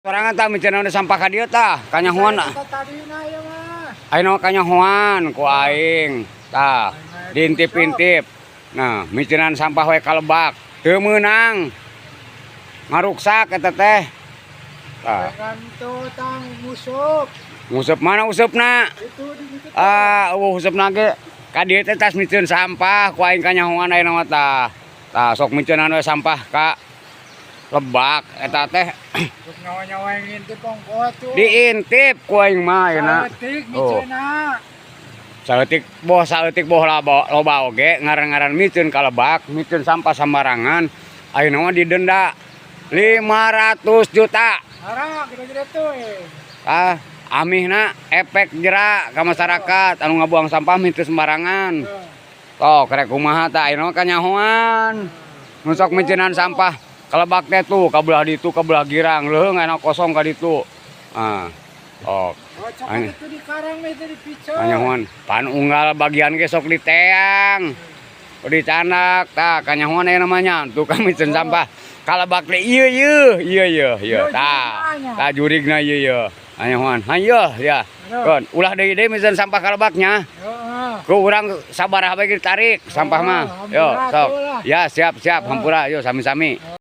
Sorangan tah miceunna sampah ka dieu tah, kanyahoan. Saya tadina ya mah. Ayeuna mah kanyahoan ku aing. Tah, diintip-intip. Nah, miceunan sampah we ka lebak. Teu meunang. Ngaruksak eta teh. Tah, Dengan tuh tang musup. Nguseup mana useupna? Itu di situ. Ah, euweuh useupna ge. Ka dieu teh tas miceun sampah ku aing kanyahoan ayeuna mah tah. Tah, sok miceunan we sampah ka lebak eta teh. Sok nyawa-nyawa yang ngintip ongkoh tuh. Diintip ku aing mah ayeuna. Saeutik Oh. miceunna. Saeutik boh saeutik boh loba, loba oge ngaran-ngaran miceun ka lebak, miceun sampah sembarangan. Ayeuna mah didenda 500 juta. Arah gede-gede tuh eh. Ah, amihna efek jera ka masyarakat anu ngabuang sampah miceun sembarangan. Tuh. Toh, kerek kumaha tah ayeuna mah kanyahoan. Nu sok miceunan sampah ka lebak teh tuh ka belah ditu, ka belah girang, leuheung ayeuna kosong ka ditu. Ah. Oh, Oh, coklat Ay. Itu di karang mah itu di piceun. Kanyahoan pan unggal bagian ge sok diteang. Dicanak tah kanyahoan aya namanya tukang miceun sampah. Ka lebak teh ieu ieu ieu ieu ieu tah. Tah jurigna ieu ieu. Kanyahoan. Hayo ya. Kon ulah deui deui miceun sampah ka lebaknya. Heeh. Ku urang sabaraha bae ditarik sampah mah. Oh, Yo hampura sok. tuh lah. Ya, siap siap, hampura yo sami-sami.